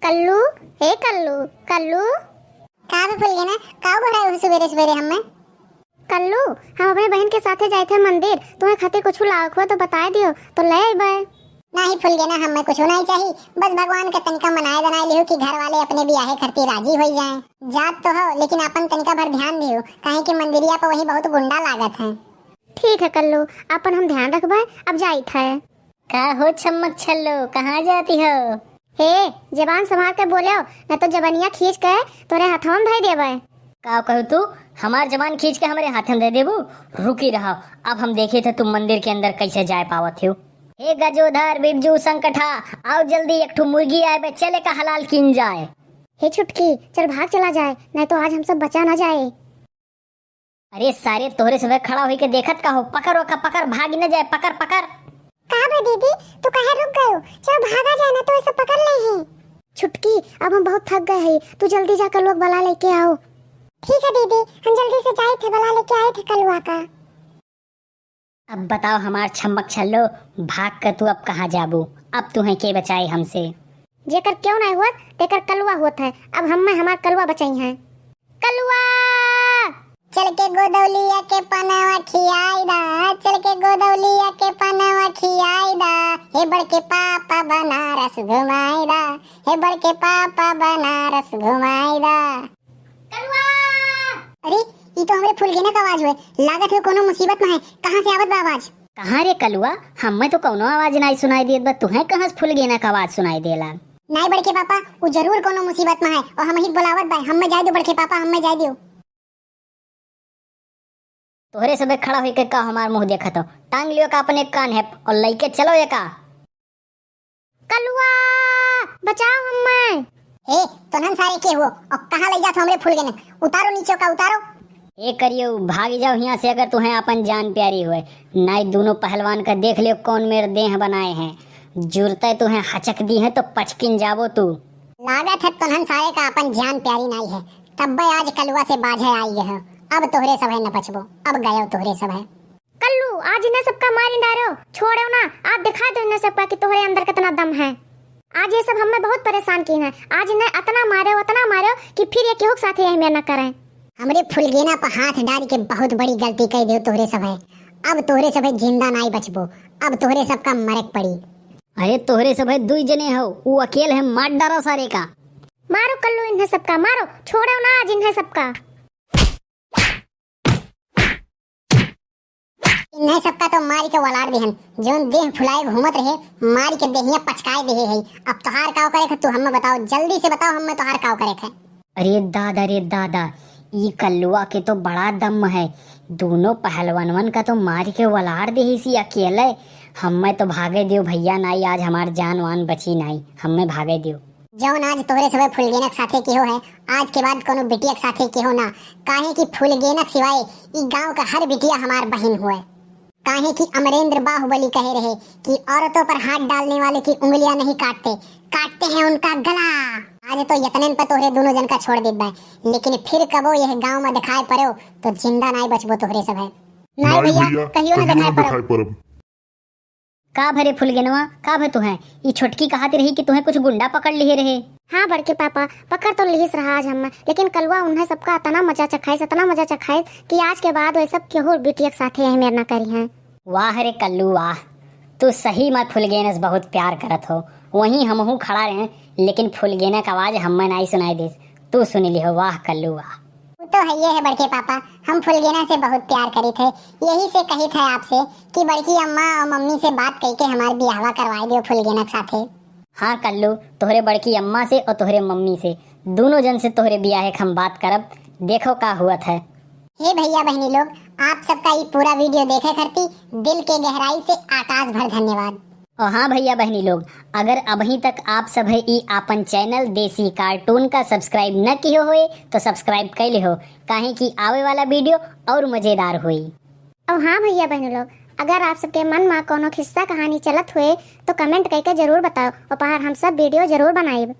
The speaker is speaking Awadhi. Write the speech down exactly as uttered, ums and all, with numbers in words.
कल्लू, ए कल्लू, कल्लू। का बे फुलगेना, का गोहराए हो सुबेरे सुबेरे हम्मे? कल्लू, हम अपने बहिन के साथे जाइत है मंदिर, तुहैं खातिर कुछ लावक हुआ तो बताए दियो, तो ले अइबै। नाहीं फुलगेना, हम्मे कुछ नाहीं चाही, बस भगवान के तनिका मनाए दनाए लिहु कि घर वाले अपने बियाहे खरती राजी होइ जाएं। जात तो हो, लेकिन आपन तनिका भर ध्यान दिहु, काहे कि मंदिरिया पर वहीं बहुत गुंडा लागत हैं। ठीक है कल्लू, आपन हम ध्यान रखबै, अब जाइत है। का हो छम्मक छल्लो, कहाँ जाती हो? हे, जबान संभार के बोलेउ, न तो जबनिया खींच के तोरे हथवा में धइ देबै। का कहू तू, हमार जबान खींच के हमरे हाथे में दे देबू? रुकी रहो, अब हम देखित है तू मंदिर के अंदर कैसे जाए पावत हो। हे गजोधर, बिरजू, संकठा, आओ जल्दी, एक ठो मुर्गी आए बे, चले का हलाल कीन जाए। हे छुटकी, चल भाग चला जाए, नहीं तो आज हम सब बचा ना जाए। अरे सारे, तोहरे सभे खड़ा होइके देखत का हो? पकड़ ओका, पकड़, भाग न जाए, पकड़, पकड़। का बे दीदी, तू काहे रुक गयो? चलो भागा जाए, ना तो ऐसे पकड़ ले ही। छुटकी, अब हम बहुत थक गए हैं, तू जल्दी जा कलुआ के बला लेके आओ। ठीक है दीदी, हम जल्दी से जाइत है, बला लेके आइत है कलुआ का। अब बताओ हमार छम्मक छल्लो, भाग के तू अब कहाँ जाबू? अब तुहैं के बचाई हमसे? जेकर केहू नाहीं होत, तेकर कलुआ होत है। अब हम्मे हमार कलुआ बचाई हैं। कलुआ! चल के गोदौलिया के पनवा खियाई दा, चल के गोदौलिया के पनवा खियाई दा, हे बड़के पापा बनारस घुमाई दा, हे बड़के पापा बनारस घुमाई दा। कलुआ! अरे, ई तो हमरे फुलगेना का आवाज हुए। लागत है कोनो मुसीबत में है। कहाँ से आवत बा आवाज? कहाँ रे कलुआ? हम्मे तो कौनो आवाज नाई सुनाई देत बा। तुहैं कहाँ से फुलगेना का आवाज सुनाई देला? नाई बड़के पापा, उ जरूर कोनो मुसीबत में है और हमही के बुलावत बा। हम्मे जाए दो बड़के पापा, हम्मे जाए दो। तोहरे सबे खड़ा होइके का हमार मुँह देखत हो? टांग लियो का अपने कान है और लइके चलो ये का? कलुआ, बचाओ हम्मे। हे, तोनहन सारे के हुओ और कहाँ लइ जात हो हमरे फुलगेना? उतारो नीचे का, उतारो। ए करियो, भागी जाओ हियाँ से अगर तुहैं आपन जान प्यारी होए। नाई दोनों पहलवान का देख लियो कौन मेर देह बनाए हैं। जुरते तुहैं हचक दिहैं तो पचकिन जाबो तू। लागत है तोनहन सारे का आपन जान प्यारी नाई है, तब्बे आज कलुआ से बाझे आई है। अब तोहरे सभे न बचबो, अब गयो तोहरे सभे। कल्लू, आज इन्हें सबका मारी डारो, छोड़ो ना। आज दिखा दो इन्हें सबका कि तोहरे अंदर कितना दम है। आज ये सब हमें बहुत परेशान की हैं। आज इन्हें अतना मारो, अतना मारो कि फिर ये केहू के साथ ये मेर न करें। हमरे फुलगेना पर हाथ डाल के बहुत बड़ी गलती कर दियो तोहरे सभे। अब तोहरे सभे जिंदा नाई बचबो, अब तोहरे सबका मरे के पड़ी। अरे तोहरे सभे दुई जने हो, उ अकेल है, मार डारो सारे का। मारो कल्लू इन्हें सबका, मारो, छोड़ो ना आज इन्हें सबका। इन्हें सबका तो मारी के वलार दिहन, जौन देह फुलाए घूमत रहे, मारी के देहिया पचकाए देहे है। अब तोहार काव करे ख तू हम्मे बताओ, जल्दी से बताओ हम्मे तोहार काव करे ख। अरे दादा रे दादा, ई कल्लुआ के तो बड़ा दम है, दोनों पहलवानवन का तो मारी के वलार देहे सी अकेले। हम्मे तो भागे दियो भैया, नाई आज हमार जान वान बची नाई, हम्मे भागे दियो। जौन आज तोहरे सबे फुलगेना के साथे किहो है, आज के बाद कोनो बिटिया के साथे किहो ना, काहे कि फुलगेना के सिवाय ई गांव का हर बिटिया हमार बहिन हुए। काहे कि अमरेंद्र बाहुबली कहे रहे कि औरतों पर हाथ डालने वाले की उंगलियां नहीं काटते, काटते हैं उनका गला। आज तो यतनन पर तोहरे दोनों जन का छोड़ देत बा, लेकिन फिर कबो यह गांव में दिखाए पड़ो तो जिंदा नाई बचबो तोहरे सभे। नाई नाई भैया, भैया, कहियो ना कहियो दिखाए ना पड़ो। दिखाए पड़ब। का भरे फुलगेनवा, का भे तुहें? ई छोटकी कहत रही कि तुहें कुछ गुंडा पकड़ लिहे रहे। हाँ बड़के पापा, पकड़ तो लिहिस रहा आज हम्मे, लेकिन कलुआ उन्हें सबका अतना मजा चखाइस, अतना मजा चखाइस कि आज के बाद वे सब केहू बिटिया के साथे यही मेर ना करिहें। वाह रे कल्लू वाह, तू सही में फुलगेना से बहुत प्यार करत हो। वहीं हमहू खड़ा रहे, लेकिन फुलगेना का आवाज हम्मे नाई सुनाई देस। तू सुन लिहो, वाह कल्लू वाह। वो तो है, ये है बड़के पापा, हम फुलगेना से बहुत प्यार करी थे, यही से कही थे आपसे कि बड़की अम्मा और मम्मी से बात करके हमार बियाहवा करवाए दियो फुलगेना के साथे। हाँ कल्लू, तोहरे बड़की अम्मा से और तोहरे मम्मी से, दोनों जन से तोहरे बियाहे के हम बात करब, देखो का हुआ थे। हे भैया बहनी लोग, आप सबका ई पूरा वीडियो देखे खरती दिल के गहराई से आकाश भर धन्यवाद। और हाँ भैया बहनी लोग, अगर अबहीं तक आप सभे ई आपन चैनल देसी कार्टून का सब्सक्राइब न किहो होए तो सब्सक्राइब कर लिहो, काहे कि आवे वाला वीडियो और मजेदार होई। और हाँ भैया बहनी लोग, अगर आप सबके मन में कोनो खिस्सा कहानी चलत हुए तो कमेंट करके जरूर बताओ, और पहाड़ हम सब वीडियो जरूर बनाएब।